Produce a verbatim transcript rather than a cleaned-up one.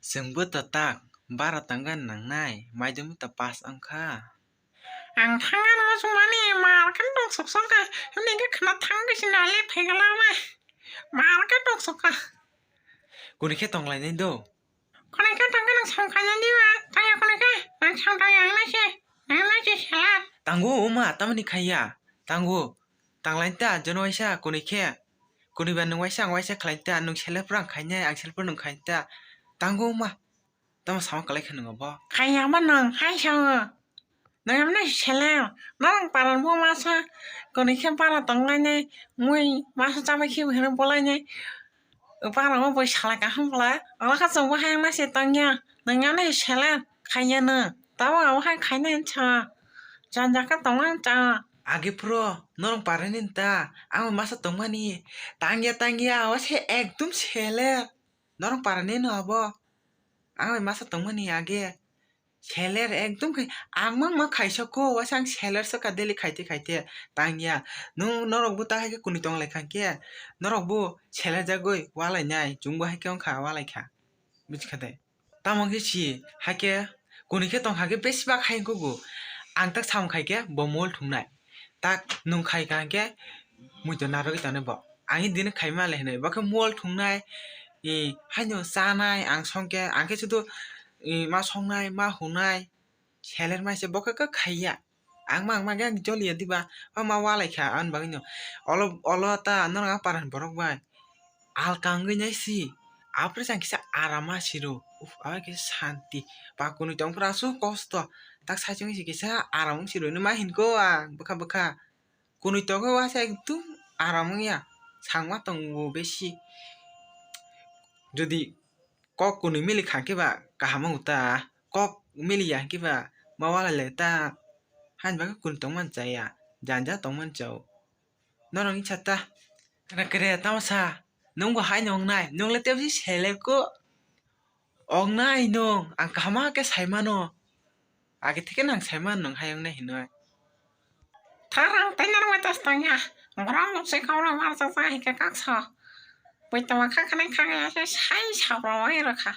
Chwngbo to tak, bara tangna nangnai, maidumwi to pass wngkha. Ang thangna no chumani, mar khe dok sok sok kha, hwnwi khe khna thang khe sini ale phai gala mai. Mar khe dok sok kha. Kuni khe tong lainai do? Kuni khe tong khe nang sam khainai diba? Taya kuni khe, nang sam taya ang nai se, ang nai se sela. Tango wngma, tamoni khaiya, tango. Tang lainai ta, jono waisa kuni khe. Kuni ba nwng waisa, ang waisa khlai ta, nwng selep rang khainai, ang selep nwng khai ta. Tango wngma. Tamo sama kwlai khe nwngo bo? Khaiya ba nwng, hai sao. Nwng amno sele, norok paran bo masa, kuni khe para tong lainai, mui masa chabai khe bo hwnwi bo lainai. Para bo bui sala kaham bwla, oro kha chwng bo hai wngna se tong ya, nwng amno sele, khaiya nwng, tamo abo hai khainai hinsa, janja khe tong lainai cha. Age phuru norok parani ta, ang masa tongmani, tangya tangya, o se ekdum sele, norok parani no abo, ang masa tongmani age. Seler ekdom khai, ang mang ma khaisa ko, waisa ang seler saka daily khaite khaite tangya. Nwng norok bo ta hai khe kuni tong lai kha khe, norok bo seler jagoi walai nai, chwng bo hai khe wng kha walai kha. Buji kha de? Tamo khe si hai khe kuni khe tong kha khe besi bak hai wng kugo. Ang tak sam khai khe bo mol thung nai. Tak nwng khai kha hwnkhe muitu narwgwi tongnai bo. Ang hi dini khaima le hinwi bo khe mol thungnai, i, haino chanai ang songkhe, ang khe sudu, i, ma songnai, ma hunai, seler mai se bo khe khaiya. Ang ma, ang ma khe ang joliya diba, o ma walai kha, aboni bagwino. Olo, olo ta norok ang paran borok bai alka wngwi nai si. Apre chang kisa aram ma siro. Uf, abo kisa santi. Ba kuni tong phra aswk kosto. Tak saichung si kisa aram wng siro hinwi ma hinko ang bwkha bwkha. Kuni tong khe waisa ekdum aram wngya. Sangma tongo besi. Jodi kok kuni mili kha khe ba kaham wngo ta. Kok mili ya khe ba ma walai le ta. Haini bagwi kuni tong man chaya. Janja tong man chao. Norok ni sata. Kre kre tamo sa. Nwng bo hai nong nai. Nwng le tebsi selek ko. Ong nai nwng. Ang kaham khe sai mano. Age theke nang sai man nwng hai ong nai hinwi. Tharang tei norok bai tas tang ya. Borok no se kau no mar sa sa hai khe kak sa. Pui tama kha khanai kha ya se sai sa bo wai rokha.